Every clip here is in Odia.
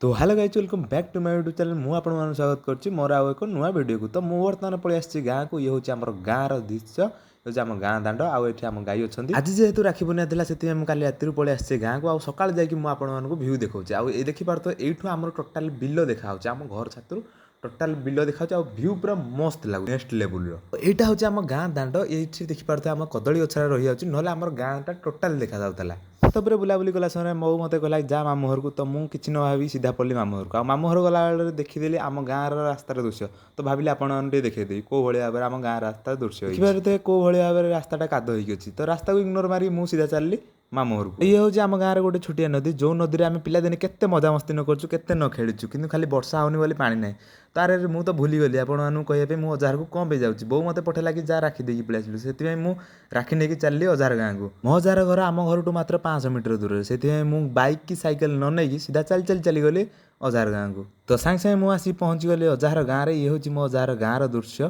ତ hello guys, welcome back to my YouTube channel। ମୁଁ ଆପଣମାନଙ୍କୁ ସ୍ୱାଗତ କରୁଛି ମୋର ଆଉ ଏକ ନୂଆ ଭିଡ଼ିଓକୁ। ତ ମୁଁ ବର୍ତ୍ତମାନ ପଳେଇ ଆସିଛି ଗାଁକୁ। ଇଏ ହେଉଛି ଆମର ଗାଁର ଦୃଶ୍ୟ, ହେଉଛି ଆମ ଗାଁ ଦାଣ୍ଡ ଆଉ ଏଠି ଆମ ଗାଈ ଅଛନ୍ତି। ଆଜି ଯେହେତୁ ରାକ୍ଷୀ ପୂର୍ଣ୍ଣିମା ଥିଲା, ସେଥିପାଇଁ ମୁଁ କାଲି ରାତିରୁ ପଳେଇ ଆସିଛି ଗାଁକୁ ଆଉ ସକାଳେ ଯାଇକି ମୁଁ ଆପଣମାନଙ୍କୁ ଭ୍ୟୁ ଦେଖାଉଛି। ଆଉ ଏଇ ଦେଖିପାରୁଥିବ, ଏଇଠୁ ଆମର ଟୋଟାଲ ବିଲ ଦେଖାହେଉଛି। ଆମ ଘର ଛାତରୁ ଟୋଟାଲ ବିଲ ଦେଖାଯାଉଛି ଆଉ ଭ୍ୟୁ ପୁରା ମସ୍ତ ଲାଗୁଛି, ନେକ୍ସଟ ଲେବୁଲର। ଏଇଟା ହେଉଛି ଆମ ଗାଁ ଦାଣ୍ଡ। ଏଇଠି ଦେଖିପାରୁଥିବେ, ଆମ କଦଳୀ ଗଛଟା ରହିଯାଉଛି, ନହେଲେ ଆମର ଗାଁଟା ଟୋଟାଲ ଦେଖାଯାଉଥିଲା। ଛାତ ଉପରେ ବୁଲାବୁଲି କଲା ସମୟରେ ବୋଉ ମୋତେ କହିଲା, ଯା ମାମୁଁ ଘରକୁ। ତ ମୁଁ କିଛି ନ ଭାବି ସିଧା ପଳେଇଲି ମାମୁଁ ଘରକୁ। ଆଉ ମାମୁଁ ଘର ଗଲାବେଳେ ଦେଖିଦେଲି ଆମ ଗାଁର ରାସ୍ତାର ଦୃଶ୍ୟ। ତ ଭାବିଲି ଆପଣମାନଙ୍କୁ ଟିକେ ଦେଖେଇଦେବି କୋଉ ଭଳି ଭାବରେ ଆମ ଗାଁ ରାସ୍ତାର ଦୃଶ୍ୟ। ଦେଖିପାରୁଥିବେ, କୋଉ ଭଳି ଭାବରେ ରାସ୍ତାଟା କାଦ ହେଇକି ଅଛି। ତ ରାସ୍ତାକୁ ଇଗ୍ନୋର ମାରି ମୁଁ ସିଧା ଚାଲିଲି ମାମୁଁ ଘରକୁ। ଇଏ ହେଉଛି ଆମ ଗାଁରେ ଗୋଟେ ଛୋଟିଆ ନଦୀ, ଯୋଉ ନଦୀରେ ଆମେ ପିଲାଦିନେ କେତେ ମଜାମସ୍ତି ନ କରୁଛୁ, କେତେ ନ ଖେଳିଛୁ। କିନ୍ତୁ ଖାଲି ବର୍ଷା ହଉନି ବୋଲି ପାଣି ନାହିଁ। ତାରେ ମୁଁ ତ ଭୁଲିଗଲି ଆପଣମାନଙ୍କୁ କହିବା ପାଇଁ ମୁଁ ଅଜାଘରକୁ କ'ଣ ପାଇଁ ଯାଉଛି। ବୋଉ ମୋତେ ପଠେଇଲା କି ଯା, ରାକ୍ଷୀ ଦେଇକି ପଳେଇ ଆସିଲୁ। ସେଥିପାଇଁ ମୁଁ ରାକ୍ଷୀ ନେଇକି ଚାଲିଲି ଅଜାଘର ଗାଁକୁ। ମୋ ଅଜାଘର ଘର ଆମ ଘରଠୁ ମାତ୍ର 500 ମିଟର ଦୂରରେ। ସେଥିପାଇଁ ମୁଁ ବାଇକ୍ କି ସାଇକେଲ ନ ନେଇକି ସିଧା ଚାଲି ଚାଲି ଚାଲିଗଲି ଅଜାଘର ଗାଁକୁ। ତ ସାଙ୍ଗେ ସାଙ୍ଗେ ମୁଁ ଆସିକି ପହଞ୍ଚିଗଲି ଅଜାଘର ଗାଁରେ। ଇଏ ହେଉଛି ମୋ ଅଜାଘର ଗାଁର ଦୃଶ୍ୟ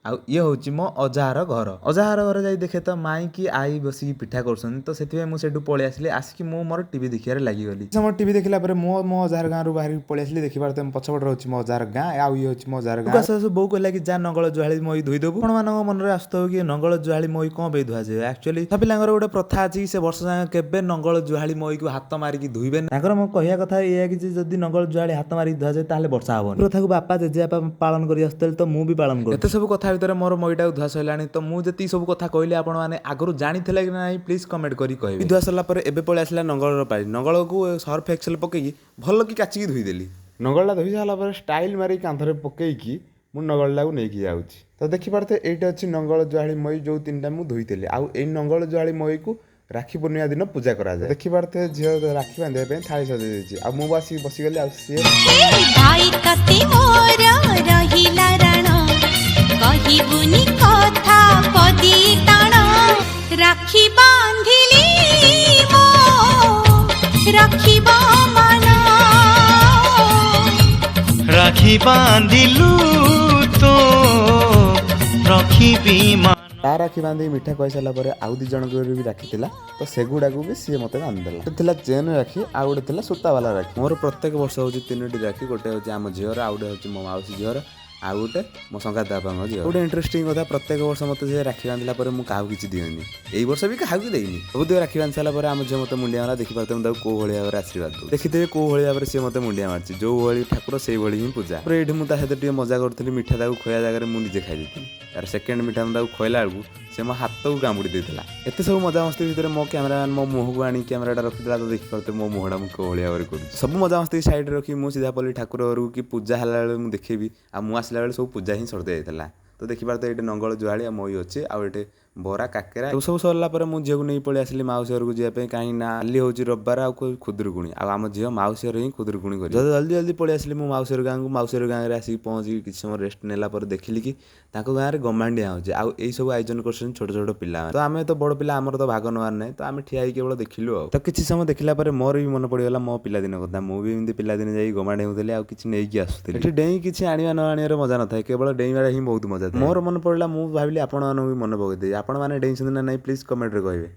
ଆଉ ଇଏ ହେଉଛି ମୋ ଅଜାଘର ଘର। ଅଜାଘର ଘର ଯାଇ ଦେଖେ ତ ମାଇଁ କି ଆଈ ବସିକି ପିଠା କରୁଛନ୍ତି। ତ ସେଥିପାଇଁ ମୁଁ ସେଇଠୁ ପଳେଇ ଆସିଲି। ଆସିକି ମୁଁ ମୋର ଟିଭି ଦେଖିବାରେ ଲାଗିଗଲି। ସମୟ ଟିଭି ଦେଖିଲା ପରେ ମୁଁ ମୋ ଅଜାଘର ଗାଁରୁ ବାହାରିକି ପଳେଇ ଆସିଲି। ଦେଖିପାରୁଥିବେ, ମୋ ପଛପଟେ ରହୁଛି ମୋ ଅଜାଘର ଗାଁ ଆଉ ଇଏ ହେଉଛି ମୋ ଅଜାଘର ଗାଁ। ଆସୁ ଆସୁ ବୋଉ କହିଲା କି ଯା, ନଙ୍ଗଳ ଜୁହାଳି ମଇ ଧୋଇଦେବୁ। ଆପଣମାନଙ୍କ ମନରେ ଆସୁଥିବ କି ନଙ୍ଗଳ ଜୁହାଳି ମଇ କ'ଣ ପାଇଁ ଧୁଆଯାଏ? ଆକ୍ଚୁଆଲି ପିଲାଙ୍କର ଗୋଟେ ପ୍ରଥା ଅଛି କି ସେ ବର୍ଷ ଯାକ କେବେ ନଙ୍ଗଳ ଜୁହାଳି ମଇକୁ ହାତ ମାରିକି ଧୋଇବେନି। ତାଙ୍କର ମୋ କହିବା କଥା ଏଇଆ କି ଯେ ଯଦି ନଙ୍ଗଳ ଜୁହାଳି ହାତ ମାରିକି ଧୁଆଯାଏ, ତାହେଲେ ବର୍ଷା ହବନି। ପ୍ରଥାକୁ ବାପା, ଜେଜେବାପା ପାଳନ କରି ଆସୁଥିଲେ, ତ ମୁଁ ବି ପାଳନ କରୁଛି। ଏତେ ସବୁ କଥା ଭିତରେ ମୋର ମଇଟାକୁ ଧୁଆ ସରିଲାଣି। ତ ମୁଁ ଯେତିକି ସବୁ କଥା କହିଲି, ଆପଣମାନେ ଆଗରୁ ଜାଣିଥିଲେ କି ନାହିଁ, ପ୍ଲିଜ୍ କମେଣ୍ଟ କରି କହିବେ। ଧୁଆ ସରିଲା ପରେ ଏବେ ପଳେଇ ଆସିଲା ନଙ୍ଗଳର ପାଳି। ନଙ୍ଗଳକୁ ସର୍ଫ ଏକ୍ସେଲ ପକେଇକି ଭଲ କି କାଚିକି ଧୋଇଦେଲି। ନଙ୍ଗଳଟା ଧୋଇ ସାରିଲା ପରେ ଷ୍ଟାଇଲ୍ ମାରିକି କାନ୍ଧରେ ପକେଇକି ମୁଁ ନଙ୍ଗଳଟାକୁ ନେଇକି ଯାଉଛି। ତ ଦେଖିପାରୁଥିବେ, ଏଇଟା ଅଛି ନଙ୍ଗଳ ଜୁହାଳି ମଇ, ଯୋଉ ତିନିଟା ମୁଁ ଧୋଇଥିଲି। ଆଉ ଏଇ ନଙ୍ଗଳ ଜୁହାଳି ମଇକୁ ରାକ୍ଷୀ ପୂର୍ଣ୍ଣିମା ଦିନ ପୂଜା କରାଯାଏ। ଦେଖିପାରୁଥିବେ, ଝିଅ ରାକ୍ଷୀ ବାନ୍ଧିବା ପାଇଁ ଥାଳି ସଜେଇ ଦେଇଛି ଆଉ ମୁଁ ଆସିକି ବସିଗଲି ଆଉ ସିଏ ଭାଇ ତତେ ମୋର ରହିଲା ରାଣ, କହିବୁନି କଥା ପଦି ଟାଣ। ରାକ୍ଷୀ ବାନ୍ଧିଲି ମୋ ରଖିବ ମାନ। ରାକ୍ଷୀ ବାନ୍ଧିଲୁ ତୋ ରଖିବି ମାନ। ତା ରାକ୍ଷୀ ବାନ୍ଧିକି ମିଠା ଖୁଆଇ ସାରିଲା ପରେ ଆଉ ଦି ଜଣଙ୍କର ବି ରାକ୍ଷୀ ଥିଲା, ତ ସେଗୁଡ଼ାକୁ ବି ସିଏ ମୋତେ ବାନ୍ଧିଦେଲା। ଗୋଟେ ଥିଲା ଚେନ୍ ରାକ୍ଷୀ ଆଉ ଗୋଟେ ଥିଲା ସୂତାବାଲା ରାକ୍ଷୀ। ମୋର ପ୍ରତ୍ୟେକ ବର୍ଷ ହେଉଛି ତିନୋଟି ରାକ୍ଷୀ। ଗୋଟେ ହେଉଛି ଆମ ଝିଅର, ଆଉ ଗୋଟେ ହେଉଛି ମୋ ମାଉସୀ ଝିଅର, ଆଉ ଗୋଟେ ମୋ ସଙ୍ଗାତ ବାପାଙ୍କ ଝିଅ। ଗୋଟେ ଇଣ୍ଟରେଷ୍ଟିଂ କଥା, ପ୍ରତ୍ୟେକ ବର୍ଷ ମୋତେ ସେ ରାକ୍ଷୀ ବାନ୍ଧିଲା ପରେ ମୁଁ କାହାକୁ କିଛି ଦିଏନି। ଏଇ ବର୍ଷ ବି କାହାକୁ ଦେଇନି। ସବୁ ଦିନ ରାକ୍ଷୀ ବାନ୍ଧି ସାରିଲା ପରେ ଆମ ଝିଅ ମୋତେ ମୁଣ୍ଡିଆ ମାରିଲା। ଦେଖିପାରୁଥିବେ, ମୁଁ ତାକୁ କୋଉ ଭଳି ଭାବରେ ଆଶୀର୍ବାଦ ଦେଉଛି। ଦେଖିଥିବେ, କୋଉ ଭଳି ଭାବରେ ସିଏ ମୋତେ ମୁଣ୍ଡିଆ ମାରିଛି। ଯୋଉ ଭଳି ଠାକୁର, ସେଇଭଳି ହିଁ ପୂଜା। ତାପରେ ଏଇଠି ମୁଁ ତା ସହିତ ଟିକେ ମଜା କରୁଥିଲି। ମିଠା ତାକୁ ଖୋଇବା ଜାଗାରେ ମୁଁ ନିଜେ ଖାଇ ଦେଇଥିଲି। ତାର ସେକେଣ୍ଡ ମିଠା ମୁଁ ତାକୁ ଖୋଇଲା ବେଳକୁ ସେ ମୋ ହାତକୁ କାମୁଡ଼ି ଦେଇଥିଲା। ଏତେ ସବୁ ମଜାମସ୍ତି ଭିତରେ ମୋ କ୍ୟାମେରାମ୍ୟାନ୍ ମୋ ମୁହଁକୁ ଆଣି କ୍ୟାମେରାଟା ରଖିଥିଲା। ତ ଦେଖିପାରୁଥିବେ, ମୋ ମୁହଁଟା ମୁଁ କୋଉ ଭଳି ଭାବରେ କରୁଛି। ସବୁ ମଜାମସ୍ତି ସାଇଡ଼ରେ ରଖି ମୁଁ ସିଧା ପଳେଇଲି ଠାକୁର ଘରକୁ କି ପୂଜା ହେଲା ବେଳେ ମୁଁ ଦେଖେଇବି। ଆଉ ମୁଁ ଆସିଲା ବେଳେ ସବୁ ପୂଜା ହିଁ ସରି ଯାଇଥିଲା। ତ ଦେଖିପାରୁଥିବେ, ଏଇଠି ନଙ୍ଗଳ ଜୁହାଳି ଆଉ ମଇ ଅଛି ଆଉ ଏଠି ବରା, କାକେରା ସବୁ। ସବୁ ସରିଲା ପରେ ମୁଁ ଝିଅକୁ ନେଇ ପଳେଇ ଆସିଲି ମାଉସୀ ଘରକୁ ଯିବା ପାଇଁ। କାହିଁକି ନା କାଲି ହେଉଛି ରବିବାର ଆଉ ଖୁଦୁରୁକୁଣୀ ଆଉ ଆମ ଝିଅ ମାଉସୀ ଘରେ ହିଁ ଖୁଦୁରୁକୁଣୀ କରିବ। ଜଲ୍ଦି ଜଲ୍ଦି ଜଲ୍ଦି ପଳେଇ ଆସିଲି ମୁଁ ମାଉସୀ ଘର ଗାଁକୁ। ମାଉସୀ ଘର ଗାଁରେ ଆସିକି ପହଞ୍ଚିକି କିଛି ସମୟ ରେଷ୍ଟ ନେଲା ପରେ ଦେଖିଲି କି ତାଙ୍କ ଗାଁରେ ଗମାଣ୍ଡିଆ ହେଉଛି ଆଉ ଏଇ ସବୁ ଆୟୋଜନ କରୁଛନ୍ତି ଛୋଟ ଛୋଟ ପିଲାମାନେ। ତ ଆମେ ତ ବଡ଼ ପିଲା, ଆମର ତ ଭାଗ ନେବାର ନାହିଁ। ତ ଆମେ ଠିଆ ହେଇକି କେବଳ ଦେଖିଲୁ। ଆଉ ତ କିଛି ସମୟ ଦେଖିଲା ପରେ ମୋର ବି ମନେ ପଡ଼ିଗଲା ମୋ ପିଲାଦିନ କଥା। ମୁଁ ବି ଏମିତି ପିଲାଦିନେ ଯାଇ ଗମାଣ୍ଡି ହେଉଥିଲି ଆଉ କିଛି ନେଇକି ଆସୁଥିଲି। ଏଠି ଡେଇଁ କିଛି ଆଣିବା ନ ଆଣିବାର ମଜା ନଥାଏ, କେବଳ ଡେଇଁବାରେ ହିଁ ବହୁତ ମଜା ଥାଏ। ମୋର ମନେ ପଡ଼ିଲା, ମୁଁ ଭାବିଲି ଆପଣମାନଙ୍କୁ ବି ମନେ ପକେଇଦେବି। ଆପଣମାନେ ଡେଇଁଛନ୍ତି ନା ନାହିଁ, ପ୍ଲିଜ୍ କମେଣ୍ଟରେ କହିବେ।